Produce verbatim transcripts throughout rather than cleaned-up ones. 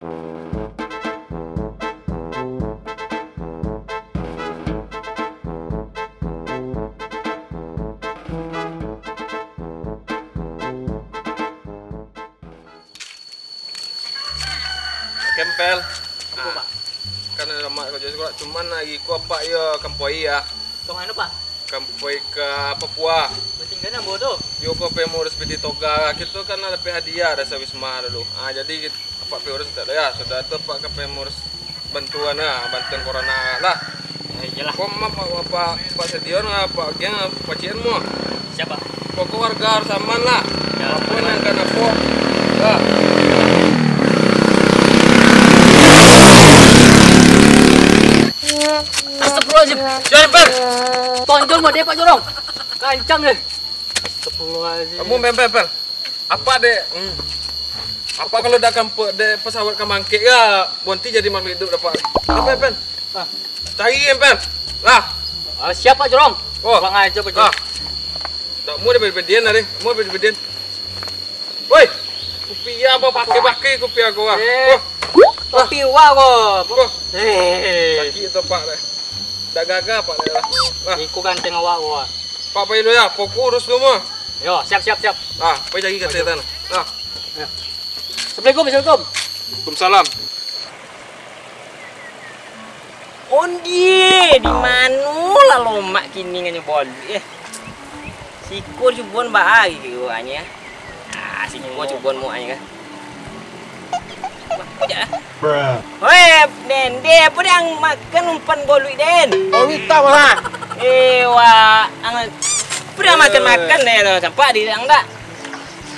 Kempel. Apo, Pak? Kan lamak karajo sikolah, cuman ari ko apak iyo kampoi ah. Ka mano, Pak? Kampoi ka Papua. Batingga nan bodoh. Iyo ko pai maurus piti toga. Kito kan lah dapek hadiah dari Wisma dulu. Ah, jadi kit-, apak pai urus tak lah yo. Sudah tu apak ka pai maurus bantuan lah, bantuan corona lah. Eh, iyolah. Ko ma-, ma-, apak, apak sadio lah, apak agiah, apak pacikan mo. Siap, Pak. Pokok warga harus aman lah. Ya. Apo nan ka apo. Ya. Astagfirullahaladzim. Jangan, Pel. Tonjol mo deh, Pak Jorong. Kancang deh. Astagfirullahaladzim. Kamu, Pel, Pel, Pel. Apak dek, hmm. Apak kalau dak kampek dek pesawat ka mangkek yo, bonti jadi makhluk iduik dah, Pak. Pel, Pel, Pel. Ah. Cari, Pel. Lah. Ah, siap, Pak Jorong. Oh. Kurang ajar, Pak Jorong. Ah. Dak mau dibadian tadi. Mau dibadian. Woi. Kupiah apo pakai-pakai kupiah ko ah. Eh. Oh. Topi awak ko. Oh. Eh. Sakik tu, Pak, deh. Dak gagah, Pak, deh lah. Nah. Iko ganteng awak ko ah. Pak, pai dulu yo. Pokok urus dulu mo. Yo, siap, siap, siap. Ah, pai cari kato tan. Nah. Yo. Assalamualaikum, assalamualaikum. Waalaikumsalam. Ondeh, di mano lah lomak kini nganyo boluik, eh. Siko cuboan baa gitu awaknyo. Ah, siko cuboan muaknyo kan. Apo jak lah. Bruh. Oi, Den, Den, apo Den makan umpan boluik, Den? Boluik itam lah. Eh, wak, ang, apo Den makan-makan, Den, tu? Campak di ang dak?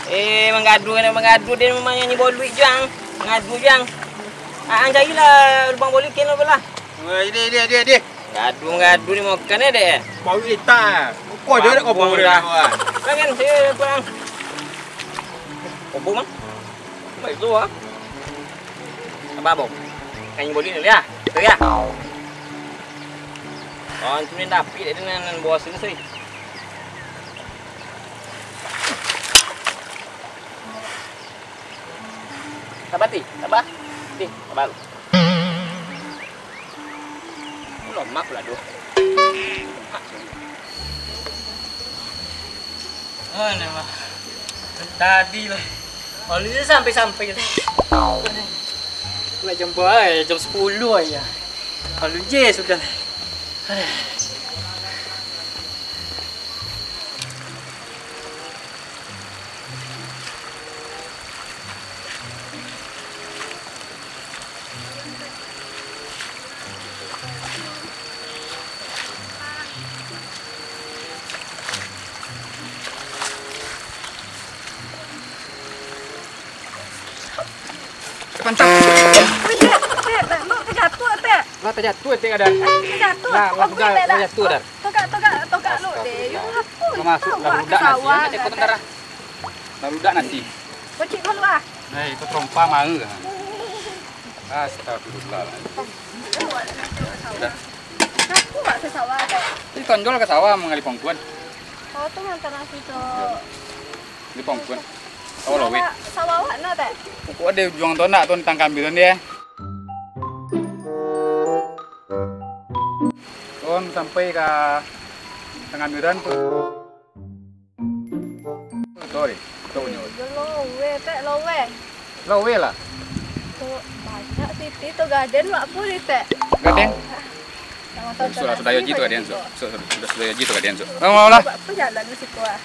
Eh, manggaduah, manggaduah, Den manyanyi boluik juo ang. Manggaduah juo ang. Ah, ang carilah lubang boluik, ken lah. Wah, ini, ini, ini, ini. Gaduah-gaduah dimakan, eh, dek? Bau itak. Kau je nak kau bau dah. Kan, saya pulang. Kau bau, Mang? Baik tu, ah. Apa, Bang? Kan boleh ni, ya? Tu, ya? Oh, tu ni dapik, dia nan, nan bawah sini, sih. Sabar, Ti. Sabar. Ti, sabar. Lomak lah tu. Alah, Mak. Tadi lah. Lalu je sampai-sampai lah. Lah jam berapa, eh? Jam sepuluh aja. Lalu je sudah. Aduh. Mantap. Wih, Tek, Tek, Tek, Tek, tajatuah, Tek. Lah, tajatuah, Tek, kadang. Eh, tajatuah. Lah, lah, Tek, dah, tajatuah, dah. Togak, togak, togak lu, Tek. Astagfirullah. Yo, apo? Lah masuk, lah buludak nasi, Tek. Lah buludak nasi. Kocik dulu, ah. Eh, itu terompa mau. Astagfirullah. Dah. Aku nggak ke sawah, Tek. Ini tonjol ke sawah, manggali pongkuan. Oh, tu ngantar nasi tu. Di pongkuan. Sawah lawe. Sawah awak no, Tek? Pokok ado ujuang tu nak tu, tangkambiran dia. Tun sampai ka tangkambiran tu. Sorry, tu punyo. Yo, lowe, Tek, lowe. Lowe lah. Tu banyak siti tu gaden, mak pun ni, Tek. Gaden? Sudah, sudah yo ji tu gaden, Su. Su-, su-, sudah, sudah yo ji tu gaden, Su. Mau, mau lah. Buat apa jalan di situ, ah?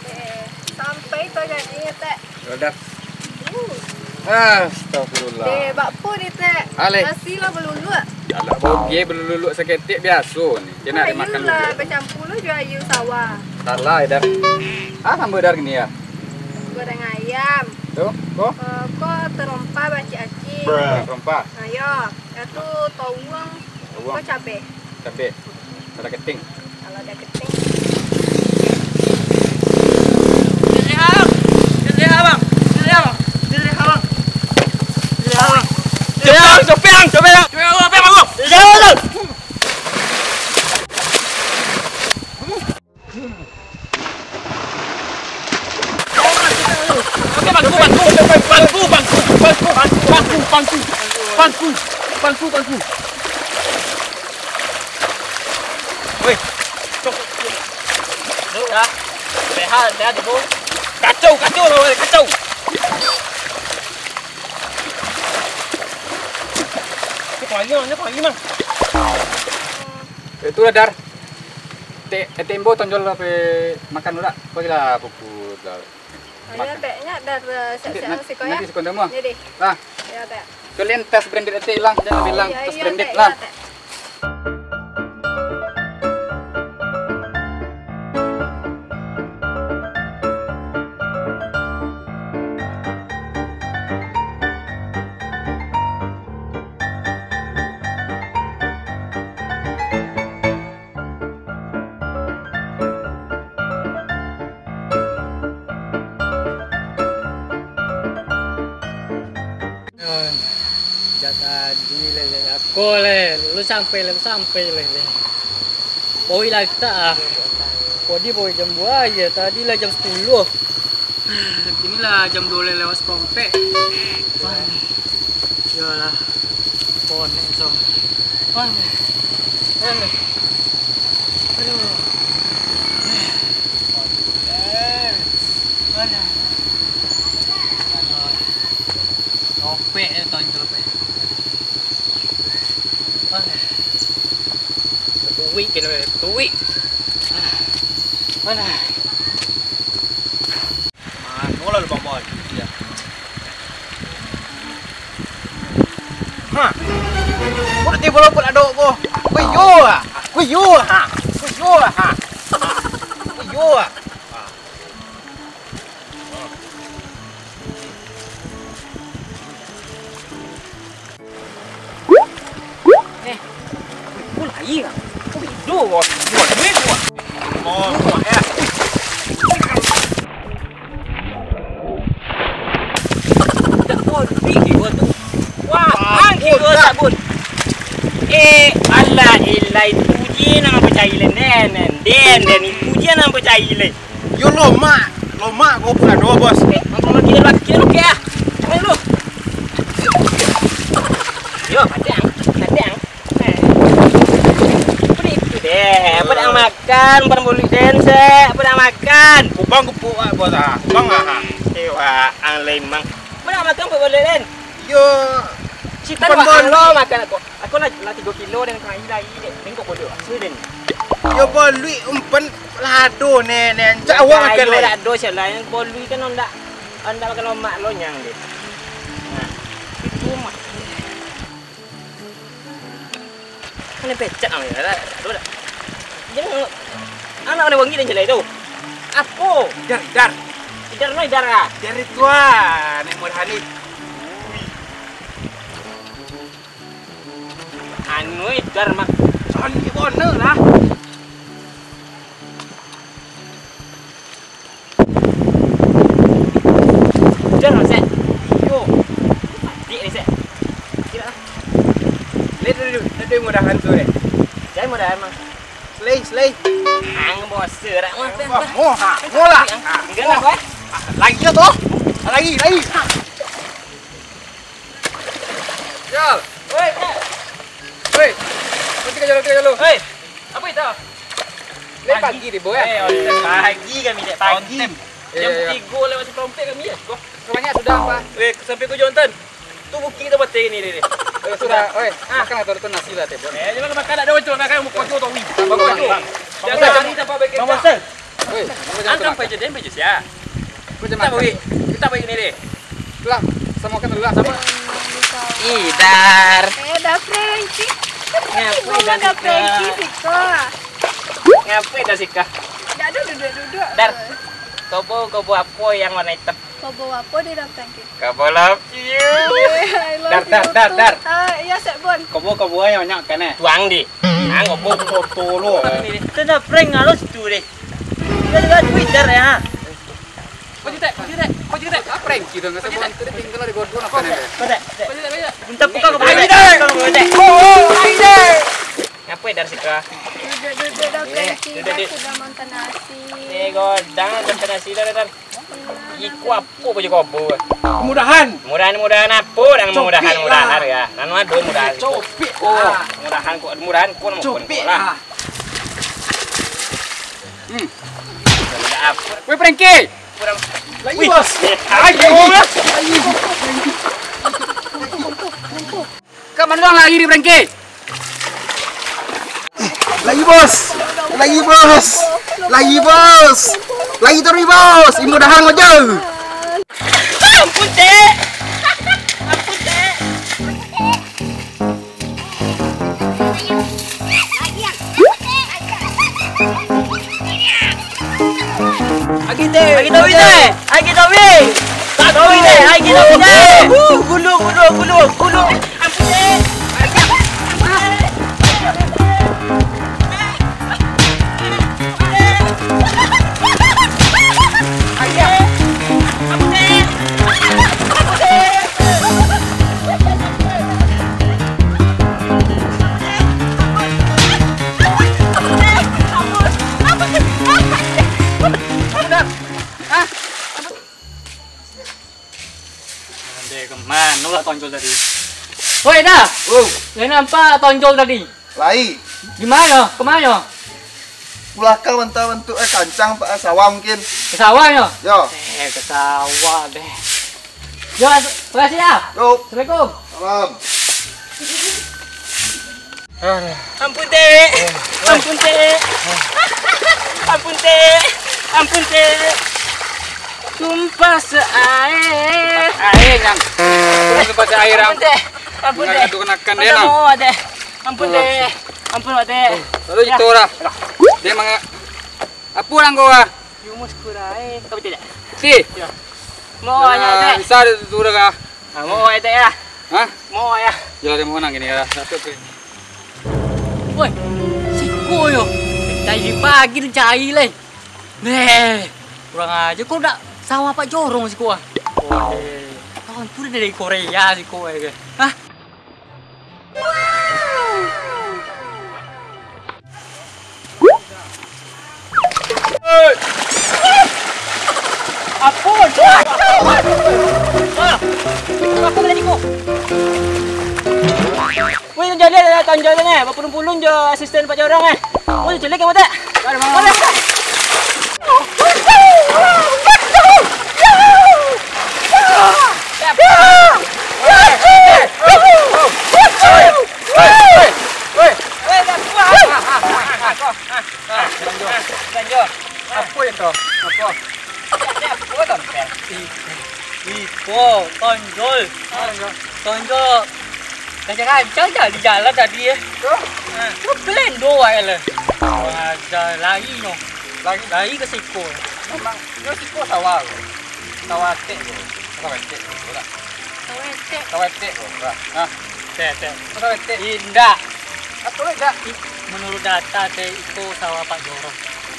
Eh, sampai tu jadi, Tek. Yo dah. Uh. Astagfirullah. Eh, bakpo ni, Tek? Aleh. Nasi lah baluluak. Alah, boge baluluak saketek biaso ni. Kena dimakan dulu. Ayu lah, bacampur lo jo ayu sawah. Salah, Dar. Ah, sambal Dar gini ya? Goreng ayam. Tu, ko? Eh, ko terompa bacik-acik. Terompa. Ayo, dah tu tawuang. Tawuang. Ko cabe. Cabe. Kalau ada keting. Kalau ada keting. Dia lihat, Bang. Dia lihat, Bang. Dia lihat, Bang. Dia lihat, Bang. Dia lihat, Bang. Dia lihat, Bang. Dia lihat, Bang. Dia lihat, Bang. Pangku, pangku, pangku, pangku. Weh, cok. Duh, dah. Sehat, sehat, Ibu. Kacau, kacau lah, weh, kacau. Ni kau lagi, Mang, ni kau lagi, Mang. Itulah, Dar. Te-, tembo tonjol lah pe makan urak. Kau gila puput lah. Oh, iya, Tek. Nyo, Dar, eh, siap-siap nanti, siko, ya. Nanti siko temu. Jadi. Ah. Iya, Tek. Kalian tas branded aja hilang, jangan bilang tas branded lah. Iya, iya, Tek. Jak tadi lah, jak ako lah. Lu sampai lah, lu sampai lah. Poi lah kita ah. Podi poi jam dua aja, tadi lah jam sepuluh. Kini lah jam dua belas lewat seperempat. Wah, iyolah. Konek, so. Wah. Aduh. Aduh. Aduh. Copek je, Ton, copek. Aduh. Ketuik kena, ketuik. Aduh. Mano lah lubang bawah tu, ya. Ha. Kok tibo lopot ado ko? Ko iyo ah. Ko iyo ah. Ko iyo ah. Ko iyo ah. Eh, ko lai ah. Ko bedo, bos. Buat duit, bos. Oh, buat, ya. Dak bodi jiwa tu. Wah, angki jiwa sabun. Eh, alah, ilai tu je nan mampacai len, den, den, den, den, itu je nan mampacai len. Yo lomak, lomak ko pun ado, bos. Eh, mangko mangko kiro, kiro, kiro, ah. Kiro dulu. Yo, padang, padang. Eh. Apa itu deh? Apa nak makan? Bukan bulu den, sek. Apa nak makan? Kubang gepuk, ah, bos, ah. Kubang, ah. Eh, wah, ang lemang. Apa nak makan, bukan bulu den? Yo. Cita bukan makan bolu. Lo, makan aku. Aku lah, lah tigo kilo dan kena ilai dek. Bengkok bodoh. Sudah ni. Yo, boluik umpan lado, ne, ne. Cak awak makan lai. Lado sialah. Yang boluik kan ndak, ndak makan lemak lo nyang deh. Nah, itu mah. Mana pecak ang ya? Aduh, dah. Jangan, anak ada wangi dan jelai tu. Apo? Idar, idar. Idar no, idar ah. Idar itu ah, Nek Muhammad Hanif. Anu, eh, Dar, mah. Sani bono lah. Dar, mah, sek. Iyo. Mati ni, sek. Kira lah. Lihat dulu, lihat dulu mudahan tu, eh. Jangan mudahan, mah. Selai, selai. Ang boserak, mah. Wah, moh, ha, moh lah. Enggak lah, weh. Ah, lagi lah tu. Lagi, lagi. Jal. Oi, Kak. Oi. Kau tiga jalo, tiga jalo. Oi. Apa itu? Lai pagi deh, Boy, ah. Eh, on time. Pagi kami, dek, pagi. On time. Jam tigo lewat seperempat kami, ya. Wah. Semuanya sudah, Pak. Eh, sampai ke Jontan. Tu bukit kita batai ni, deh. Eh, sudah. Oi, ah, makan atau tu nasi lah, teh, Bon. Eh, jangan makan, ada macam makan muka tu, Tommy. Bang, bang, bang. Jangan hari tanpa baik kecap. Bang, bang. Oi, angkan paja den, paja sia. Kita bagi, kita bagi ni deh. Lah, sama kan dulu lah, sama. Idar. Eh, dah Frankie. Ngapa dah Frankie siko? Ngapa dah siko? Dah duduk, duduk, duduk. Dar. Kobo, kobo apa yang warna hitam? Kobo apa dia dah Frankie? Kobo love you. Eh, I love you too. Dar, dar, dar, dar. Ah, iya, Sek Bon. Kobo, kobo yang banyak kan, eh? Tuang di. Ah, kobo foto lu. Itu dah prank halus tu deh. Kita juga Twitter ya. Kau cetek, kau cetek, kau cetek. Apa yang kita nggak semua kita tinggal di bawah dua apa nih? Kau cetek, kau cetek. Minta buka ke bawah. Ayo, deh. Buka ke bawah, deh. Oh, oh, ayo, deh. Ngapa ya dari situ, ah? Duduk-duduk dah, Frankie. Duduk, dah duduk. Sudah makan nasi. Eh, godang, makan nasi dah, dah, dah. Iko apo ko jo kobo? Mudahan. Mudahan, mudahan apo nan mudahan, mudahan lah. Nan ado mudahan. Copik lah. Mudahan ko, mudahan ko, mudahan ko lah. Hmm. Weh, Frankie. Lagi, Bos. Ayo. Ka mano urang lari, Frankie? Lagi, Bos. Lagi, Bos. Lagi, Bos. Lagi taruih, Bos. Ih, mudahan aja. Ampun, Dek. Ampun, Dek. Agi, Dek. Agi, Dek. Agi, Dek. Agi, Dek. Agi, Dek. Agi, Dek. Gulu, gulu, gulu, gulu. Ande, kemano lah tonjol tadi? Woi, Da! Oh. Lai nampak tonjol tadi? Lai. Di mano? Kemano? Balakang bantuak-bantuak, eh, kancang, Pak, eh, sawah mungkin. Ka sawah, yo? Yo. Eh, ka sawah, deh. Yo, makasih, Da. Yo. Assalamualaikum. Salam. Ampun, Dek. Ampun, Dek. Ampun, Dek. Ampun, Dek. Tumpah se-aia. Aia, Nyang. Tumpah se-aia, Nyang. Ampun, Dek. Ampun, Dek. Ampun, Dek. Ampun, Dek. Ampun, Dek. Lalu itu lah. Dia manga-, apa orang kau, ah? Yumus kurai. Kau betul tak? Si. Ya. Mau, ah, Dek. Bisa ada tu, tu dah kah? Ah, mau, ah, Dek, ya. Hah? Mau, ya. Ya, dia mau nang gini, ya. Satu, tu. Woi, siko yo. Dari pagi tu cari, leh. Neh, kurang aja. Kau dak sawah Pak Jorong siko, ah? Woi, kau tu dari Korea siko, eh, ke? Hah? Apo? Apo tadi ko? Wih, tonjol dia, tonjol dia, eh. Bapulun-pulun jo asisten Pak Jorong, eh. Oh, culik kamu, tak? Ada, Bang. Mana? Weh, dah tua. Ah, ah, ah, ah, ah, ah. Ah, lanjut. Lanjut. Apa itu? Apa? Ini apa, Bang? I-, iko, tonjol. Ah, tonjol. Tonjol. Kancang-kancang je di jalan tadi, eh. Tuh. Ah. Tu belendo, eh, lah. Ada lari, no. Lari? Lari ke siko. Memang, dia siko sawah, bro. Sawah tek, bro. Sawah tek, bro. Sawah etek. Sawah etek, bro. Nah. Etek, etek. Sawah etek. Indak. Apa indak? I-, menurut data teh, iko sawah Pak Jorong.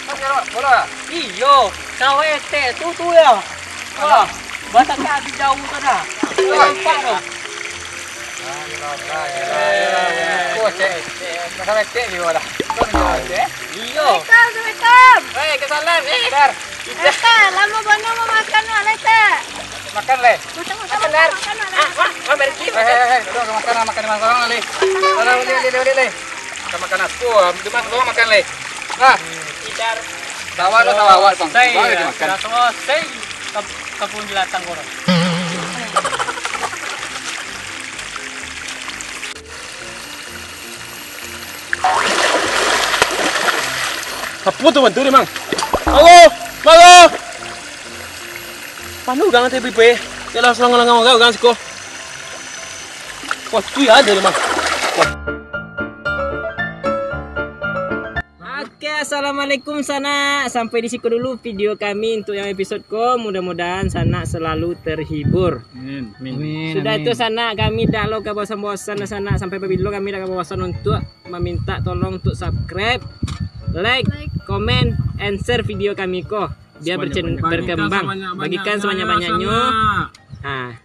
Pak Jorong, bola? Iyo, sawah etek tu, tu ya. Wah, batang kaki jauh tu dah. Nampak tu. Ah, gila, gila, gila, gila. Oh, etek. Sawah etek juga dah. Kau minta etek? Iyo. Assalamualaikum, assalamualaikum. Waalaikumsalam. Eh, Dar. Leta, lamo bana mamakan wak, Leta. Makan, Le. Makan, makan, makan, makan, makan, makan. Ah, wak, wak, berhenti. Hei, hei, hei, duduk, makan, makan, makan, makan, Le. Makan, makan, makan. Makan, makan, makan, makan. Makan, makan, makan, makan, Le. Nah. Tidak. Tawa, tawa, tawa, Bang. Selesai, tawa, ya, makan. Sudah selesai. Kab-, kabun jelatang korang. Apo tu bantu ni, Mang? Mango! Mango! Mano urang tadi, Pai? Yalah, surang langau urang siko. Wah, tu ya ada ni, Mang. Wah. Oke, assalamualaikum sanak. Sampai di siko dulu video kami untuk yang episode ko. Mudah-mudahan sanak selalu terhibur. Amin. Amin. Sudah itu, sanak, kami dak lo ka bosan-bosan, sanak. Sampai babilo kami dak ka bosan untuk maminta tolong untuk subscribe, like, comment, and share video kami ko. Biar bercen-, berkembang. Bagikan sebanyak-banyaknyo. Ha.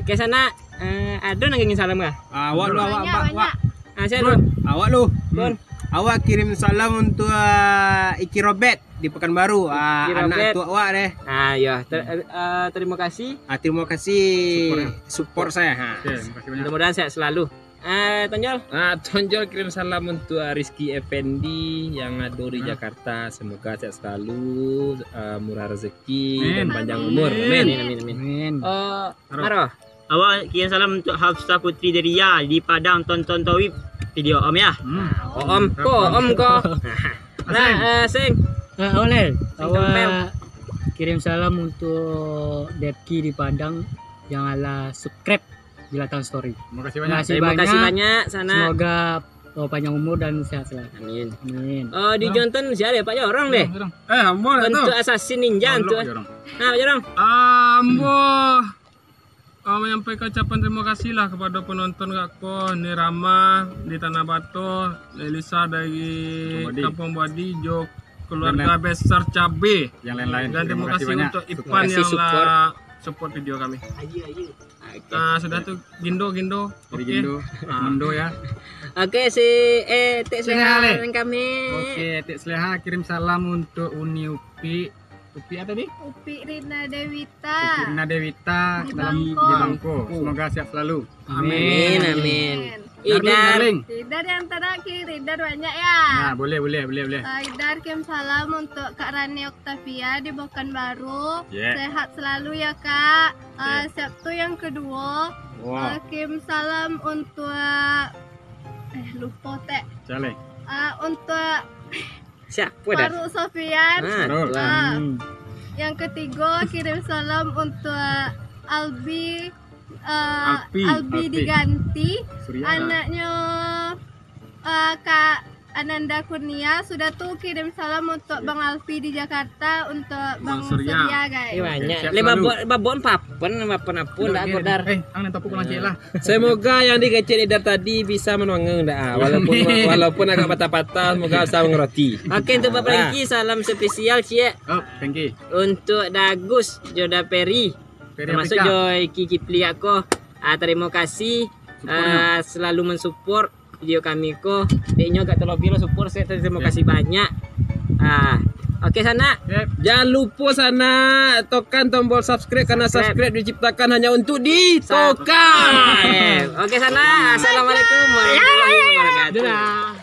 Oke, sanak. Eh, ado nan ingin salam kah? Ah, awak lu, awak, banyak, awak, banyak. Ah, sia lu? Awak lu. Pun. Awak kirim salam untuk, ah, Iki Robert di Pekanbaru. Ah, Iki anak Robert. Tuak awak deh. Ah, ya. Ter- eh, terima kasih. Ah, terima kasih support saya. Ha. Oke, terima kasih banyak. Mudah-mudahan sehat selalu. Ah, Tonjol. Ah, Tonjol kirim salam untuk, ah, Rizky Effendi yang ado di Jakarta. Semoga sehat selalu, ah, murah rezeki dan panjang umur. Amin. Amin, amin, amin. Amin. Eh, Maro. Awak kirim salam untuk Hafsah Putri Deria di Padang, tonton Tawib video Om ya. Hmm. Oh, Om ko, Om ko. Nah, eh, sing. Eh, Oleh, Sing awak tempel. Kirim salam untuk Depki di Padang yang alah subscribe Jelatan Story. Terima kasih banyak. Terima kasih banyak, Sana. Semoga, oh, panjang umur dan sehat selalu. Amin. Amin. Oh, di Jonton siapa ya, Pak Jorong deh? Jorong. Eh, ambo lah tu. Untuk Assassin Ninja Jorong, tu. Jorong. Nah, Pak Jorong. Ambo Ah, manyampaikan ucapan tarimo kasih lah kapado panonton kak ko, Ni Rama di Tanah Bato, Elisa dari Kampuang Badi, jo keluarga besar Cabe. Yang lain-lain. Dan tarimo kasih banyak untuk Ipan yang lah support video kami. Oke. Ah, sudah tu, Gindo, Gindo. Oke. Gindo, Mendo ya. Oke, si, eh, Tek Seleha dengan kami. Oke, Tek Seleha kirim salam untuk Uni Upi. Upi apa tadi? Upi Rina Dewita. Upi Rina Dewita di Bangko. Semoga sehat selalu. Amin, amin. Darling, Idar. Darling. Idar yang terakhir, Idar banyak ya. Nah, boleh, boleh, boleh, boleh. Ah, Idar kirim salam untuk Kak Rani Octavia di Pekanbaru. Yeah. Sehat selalu ya, Kak. Ah, siap tu yang kedua. Wah. Ah, kirim salam untuk, eh, lupa, Tek. Caleh. Ah, untuk Siapa dah? Faruk Sofian. Ah, Faruk. Ah. Hmm. Yang ketiga, kirim salam untuk Albi, eh, Alpi. Albi Alpi. Diganti. Surya. Anaknya, eh, Kak Ananda Kurnia. Sudah tu kirim salam untuk Bang Alfi di Jakarta, untuk Bang Surya, guys. Eh, banyak. Oke, sehat selalu. Babon, babon papan, babon apa ndak, Godar? Eh, ang nan topuk ulang ciek lah. Semoga yang dikecek Idar tadi bisa manuanggang dah. Ah, walaupun, walaupun agak patah-patah, semoga bisa mengerti. Oke, untuk Bapak Franky, salam spesial, Ciek. Oh, thank you. Untuk Dagus, Joda Peri, termasuk Joy Kiki Pliak ko. Ah, terima kasih, ah, selalu mensupport video kami ko. Dek nyo agak terlebih lah support, saya terima kasih banyak. Ah, oke, Sanak. Jangan lupa, Sanak, tekan tombol subscribe, karena subscribe diciptakan hanya untuk ditekan. Oke, Sanak. Assalamualaikum warahmatullahi wabarakatuh. Dadah.